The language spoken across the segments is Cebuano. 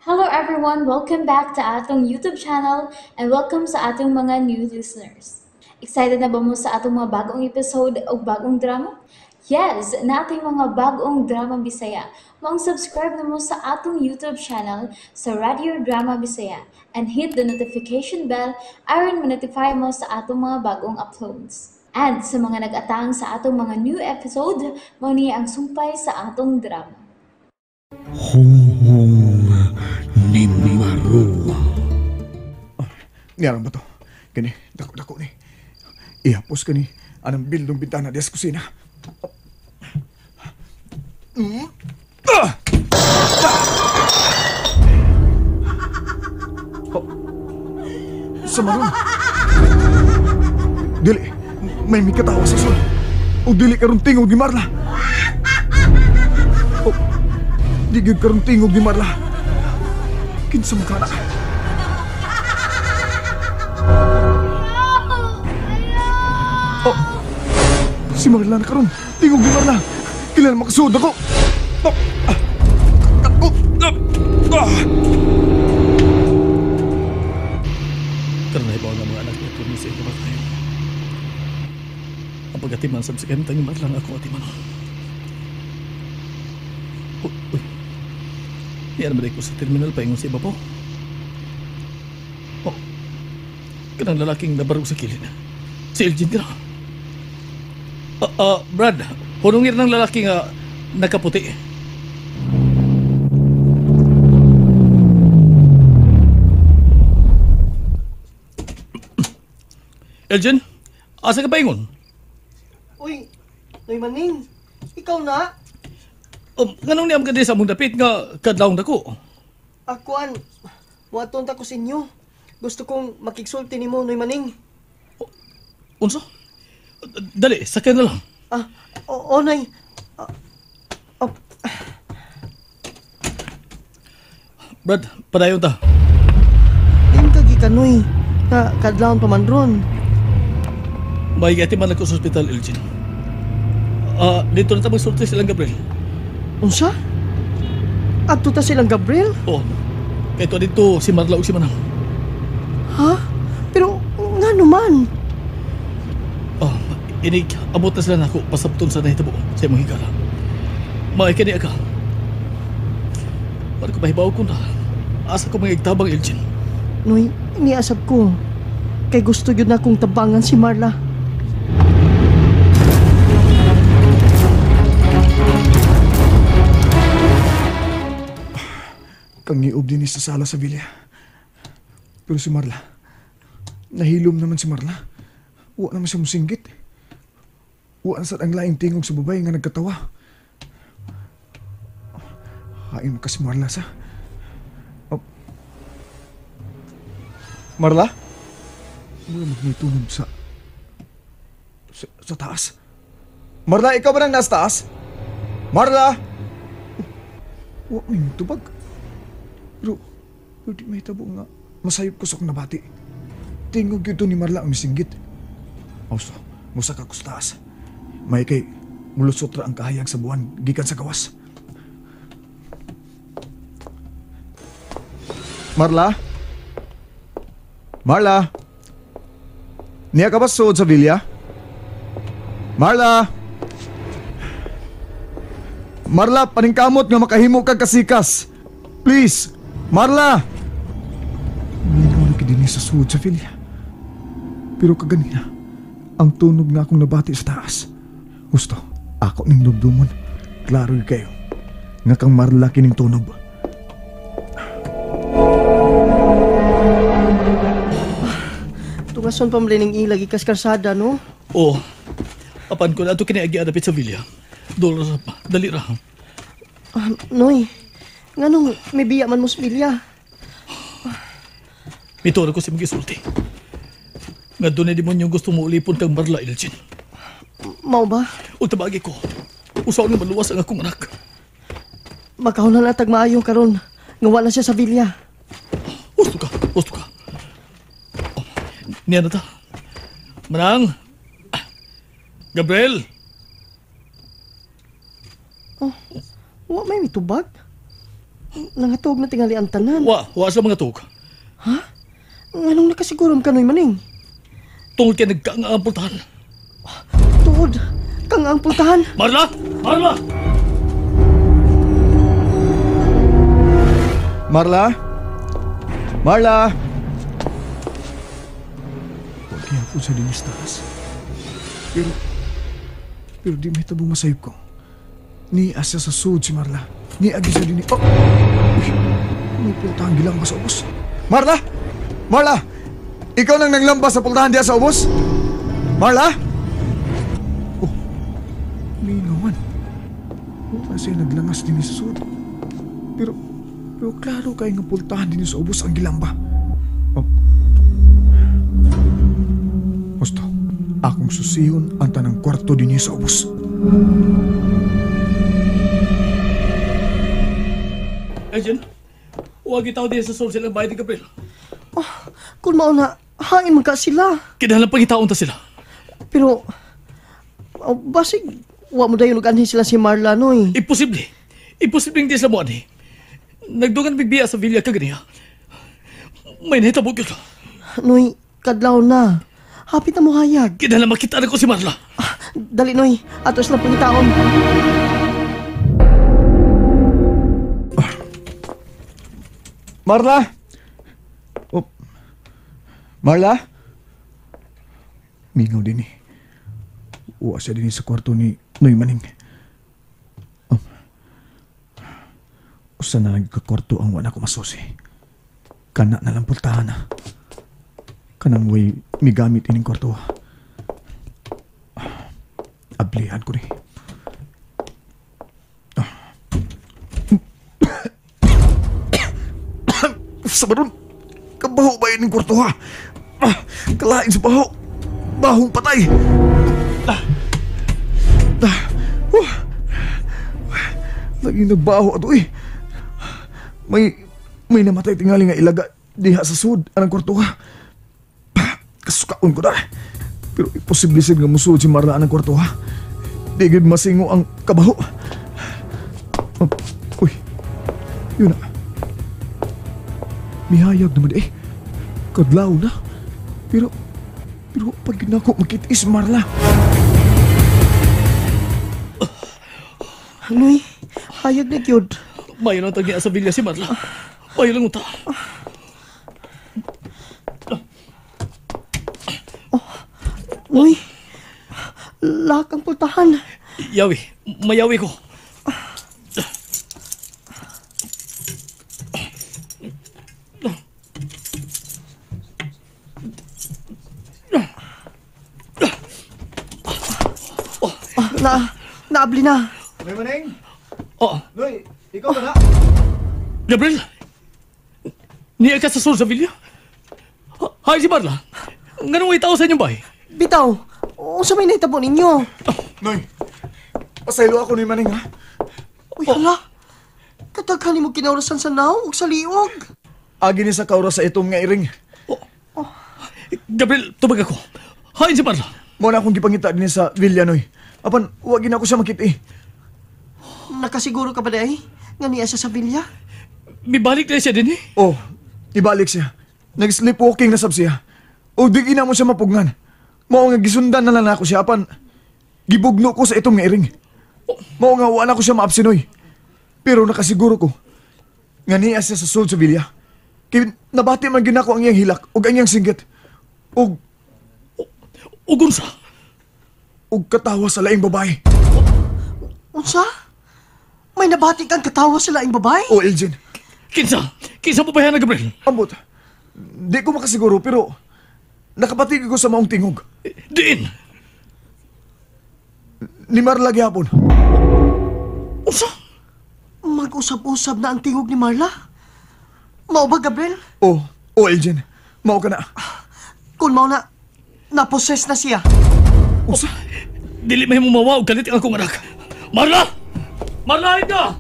Hello everyone! Welcome back to atong YouTube channel and welcome sa atong mga new listeners. Excited na ba mo sa atong mga bagong episode o bagong drama? Yes! Nating mga bagong drama Bisaya. Maong subscribe na mo sa atong YouTube channel sa Radio Drama Bisaya and hit the notification bell aron ma-notify mo sa atong mga bagong uploads. And sa mga nag-atang sa atong mga new episode, mao ni ang sumpay sa atong drama. Hunghong ni Marua. Niarang ba to? Kani, dako-dako ni. Ihapos kani anang bildong bintana diya sa kusina. Ah! Oh. Sa maron. Dili, may mikatawa sa sud. O dili karon tingog ni Marla. Oh, di gyud karon tingog ni Marla. Kinsa man kana? Oh, si Marla na karon. Tingog ni Marla. Kailan makasuod ako? Oh, ah, oh, ah, ah. Karon nahibaw nga mga anak niya tuni sa iyong kamatayon. Ang pagatiman sa bisag tanging Marla nga akong atiman. Uy, uy. Niya naman ko sa terminal paingon sa iba po. Oh, kanang lalaking nabarog sa kilid. Si Elgin ka na. Brad, hunongir ng lalaki nga nakaputi. Elgin, asa ka paingon? Uy, Noy Maning, ikaw na? Nganong niyam ka di sa among dapit nga kadlawng dako? Akuan, muaton ta ko sa inyo. Gusto kong makigsulti nimo, Noy Maning. Unsa? Dali, sakay na lang. Ah, oo, Nay. Oh. Brad, padayon ta. Din ka gikanoy, na kadlawon pa man ron. May gati man ako sa ospital, Elgin. Dito na ta magsulti silang Gabriel. Unsa? Adto ta silang Gabriel? Oo. Kaya ito dito si Marla o si Manang. Ha? Pero nga naman? Oh, inig, abot na sila nako pasabton sa nahitabo sa imong higala. Maay kani ka. Para ko mahibaw ko na. Asa ko mga igtabang, Elgin. Noy, iniasab ko. Kay gusto yun na akong tabangan si Marla. Kangiob din sa sala sa villa. Pero si Marla, nahilom naman si Marla. Wa naman siya musinggit. Wa na sad ang laing tingog sa babae nga nagkatawa. Hain mo ka si Marla sa. Oh. Marla? Mura mag may tunog sa taas. Marla, ikaw ba nang nasa taas? Marla! Oh, wa may tubag. Pero di may tabo nga. Masayop ko sa akong nabati. Tingog yun to ni Marla ang misinggit. Austo, musak ako sa taas. May kay mulusot ra ang kahayag sa buwan gikan sa gawas. Marla? Marla? Niya ka ba suod sa villa? Marla? Marla, paningkamot nga makahimo kag kasikas. Please, Marla! Minaw na kidini sa suod sa villa. Pero kaganina, ang tunog na akong nabati sa taas. Gusto, ako ning dumdumon. Klaro yun kayo. Nga kang Marla kining tunog. Tungason pa malining ilag ikas karsada, no? Oo. Apan ko na ito kiniagi adapit sa villa. Dolo sa pa. Dali ra. Noy, nganong may biya man mo sa villa? Mituro ko si magisulti. Nga doon na demonyo gusto mo ulipon kang Marla, Elgin. Mao ba? O tabagi ko. Usaw nga maluwas ang akong anak. Makahunan na tag maayo karon. Nga wala siya sa villa. Gusto ka, gusto ka. Oh, niya na ta. Manang! Gabriel! Oh, wa may mitubag. Nangatog na tingali ang tanan. Wa sa mga tug. Ha? Nganong nakasiguro ka, Noy Maning? Tungod kay nagkaanga ang pultahan. Tuod, kang ang pultahan. Marla! Marla! Marla? Marla! Huwag kaya sa dinis taas. Pero di may tabong masayop ko. Ni asa sa sud si Marla. Ni agi sa dinis. Oh! Uy, may pultahan gilang ba sa ubos? Marla! Marla! Ikaw nang nanglamba sa pultahan diya sa ubos? Marla? Oh, mingawan. Huwag siya naglangas din sa sud. Pero klaro kayo nga pultahan din sa ubos ang gilamba. Oh. Gusto, akong susihon ang tanang kwarto din sa ubos. Agent, huwag itaw din sa sol silang bayad ni Gabriel. Oh, kung mauna, hain man ka sila. Kinahanglan pangitaon ta sila. Pero, basig, wa mo dayon og-anhin sila si Marla, Noy. Imposible. Imposible hindi sila mo anhi. Nagdugan bigbiya sa villa kaganiya. May nahitabo gyud. Noy, kadlaw na. Hapit na mo hayag. Kinahanglan makita na ko si Marla. Dali, Noy. Ato sila pangitaon. Marla! Oh. Marla? Mingaw din eh. Uwa siya din sa kwarto ni Noy Maning. Oh. Usa na lang kakwarto ang wala ko masusi. Kana na lang pultahan na. Kanang way migamit ining kwarto. Ablihan ko ni. Sa baron, kabaho ba ining kwarto ha? Kalain sa baho. Bahong patay. Lagi nagbaho ato eh. May namatay tingali nga ilaga diha sa sud anang kwarto ha. Kasukaon ko na. Pero imposible sad nga musulod si Marla anang kwarto ha. Di gid masingo ang kabaho. Uy, yun na. Mihayag naman eh. Kadlaw na. Pero pag ginako makitis Marla. Noy, hayag na gyud. Mayo lang tagniya sa villa si Marla. Mayo lang unta. Oh, Noy, lahak ang pultahan. Yawi, mayawi ko. Naabli na. Noy Maning? Oo. Noy, ikaw ba na? Gabriel! Niya ka sa sur sa villa? Hi si Marla. Nganong may tao sa inyong bahay? Bitaw, unsa may nahitabo ninyo? Noy, pasaylo ako ni Maning ha? Uy, hala. Kataghan mo kinaurasan sa naw ug sa liog. Agi ni sa kauras sa itong nga iring. Oh. Oh. Gabriel, tubag ako. Hi si Marla. Mo na akong gipangita din sa villa, Noy. Apan, wag na ako siya makita eh. Nakasiguro ka ba day? Nga niya siya sa villa? Mibalik na siya din eh. Oh, ibalik siya. Nag-sleepwalking na sab siya. O di gina mo siya mapugnan. Mao nga gisundan na lang ako siya. Apan, gibugno ko sa itong nga iring. Mao nga wala ko siya maapsinoy. Pero nakasiguro ko, nga niya siya sa sulod sa villa. Kaya nabati man ginako ang iyang hilak o ang iyang singgit. Og unsa? Og katawa sa laing babae. Unsa? May nabati kang katawa sa laing babae? O, Elgin. Kinsa? Kinsa babae na, Gabriel? Ambot. Di ko makasiguro, pero nakapatig ko sa maong tingog. Diin! Ni Marla gihapon. Unsa? Mag-usab-usab na ang tingog ni Marla? Mao ba, Gabriel? O, Elgin. Mao ka na. Kung mao na, naposes na siya. Unsa? Dili may mumawa og kalit ang akong anak. Marla! Marla, ka!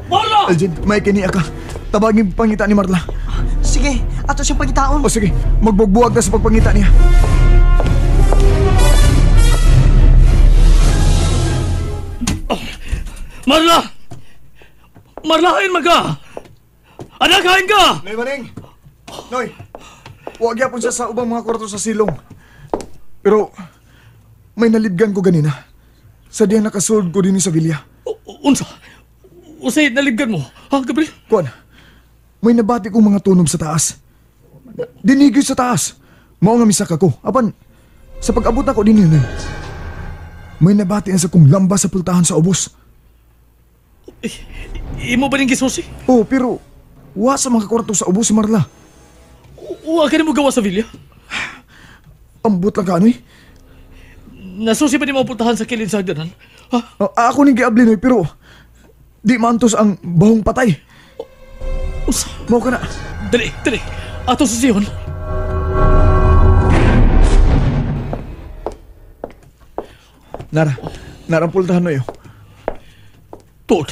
Marla! Elgin, may kiniya ka. Tabagin pangita ni Marla. Sige, ato siyang pangitaon. O sige, magbugbuwag na sa pagpangita niya. Oh, Marla! Marla, hain maga! Anak, kain ka! Noy, Maning! Noy! Huwag yapon siya sa ubang mga kwarto sa silong. Pero, may nalibgan ko ganina. Sa diyang nakasold ko din sa villa. Unsa? Unsay nalibgan mo? Ha, Gabriel? Kuan, may nabati kong mga tunog sa taas. Dinigyo sa taas. Mao nga misaka ko. Apan, sa pag-abot ako din yun, may nabati ang sa kong lamba sa pultahan sa ubos. Imo ba ning gisusi? Oh, pero wa sa mga kwarto sa ubos si Marla. Wa ka mo gawa sa villa? Ambot lang ka, anoy. Nasusi ba ni mo pultahan sa kilid sa hagdanan? Ha? Ako ning giabli, noy, pero di maantos ang bahong patay. Unsa? Mao ka na. Dali, dali. Ato susihon. Nara, nara ang pultahan, noy. Tuod.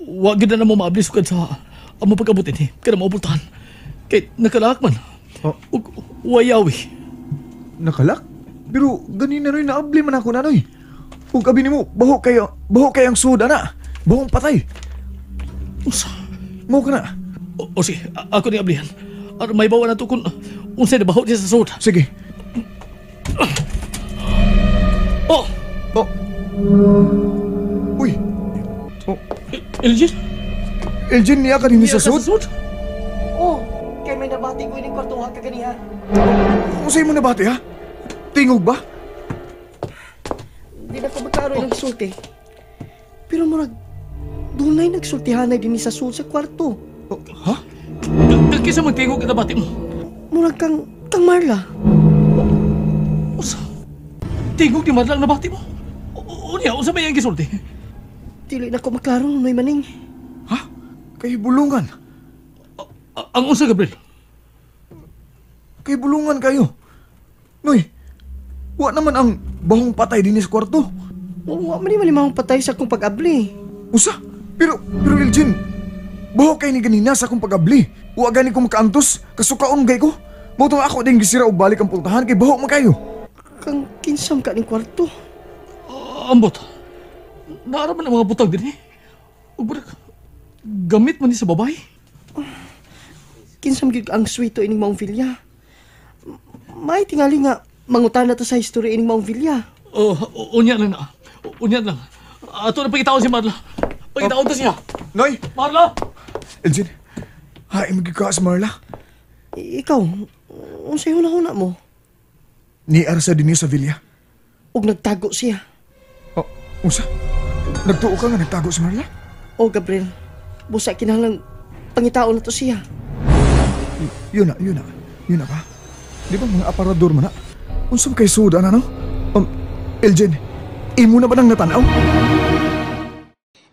Wa gid na mo maabli sukad sa amo pag-abot ini. Kada mo pultahan. Kay nakalak man. Oh. Ug wayawi. Nakalak? Pero ganina, noy, naabli man ako na, noy. Ug abi nimo, baho kayo ang suda na. Bahong patay. Unsa? Mao ka na. O sige, ako ni ablihan. Aron may bawa na to kung unsay nabaho diya sa sud. Sige. Oh! Oh. Uy. Oh. Elgin? Elgin, niya ka din sa sud? Sud? Oh, kay may nabati ko ining kwarto ha kaganiha. Unsay mo nabati, ha? Tingog ba? Di na ko magkaroon ng sulti. Pero murag dunay nagsultihanay dinhi sa sud sa kwarto. Oh, ha? Kisa magtingog ka nabati mo? Murag kang Marla. Usa? Tingog ni Marla ang nabati mo? Unya, unsa may ang gisulti? Dili na ko maklaro, Noy Maning. Ha? Kay bulungan. Ang unsa, Gabriel? Kay bulungan kayo. Noy, wa naman ang bahong patay dinhi sa kwarto. Wa man ni malimahong patay sa akong pag-abli. Usa? Pero Elgin, baho kay ni ganina sa akong pag-abli. Wa gani ko makaantos, kasukaon gay ko. Mao tong ako din gisira og balik ang pultahan kay baho man kayo. Kang kinsam ka ning kwarto. Ambot. Naara man ang mga butang dinhi. Ug barak, gamit man ni sa babae. Kinsam gyud ang sweeto ining maong villa. May tingali nga mangutana ta sa history ining maong villa. Oh, unya lang na. Unya lang. Ato na pagitaon si Marla. Pagitaon ta siya. Noy! Marla! Elgin, hain magigka si Marla. Ikaw, unsay hunahuna mo? Niara sa dinhi sa villa. Ug nagtago siya. Oh, unsa? Nagtuo ka nga nagtago si Marla? Oh, Gabriel, busa kinahanglan pangitaon na to siya. Yun na ba? Di ba mga aparador man na? Unsa kay suda na, no? Elgin, imo na ba nang natanaw?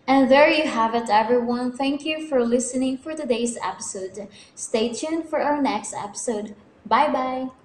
And there you have it, everyone. Thank you for listening for today's episode. Stay tuned for our next episode. Bye-bye!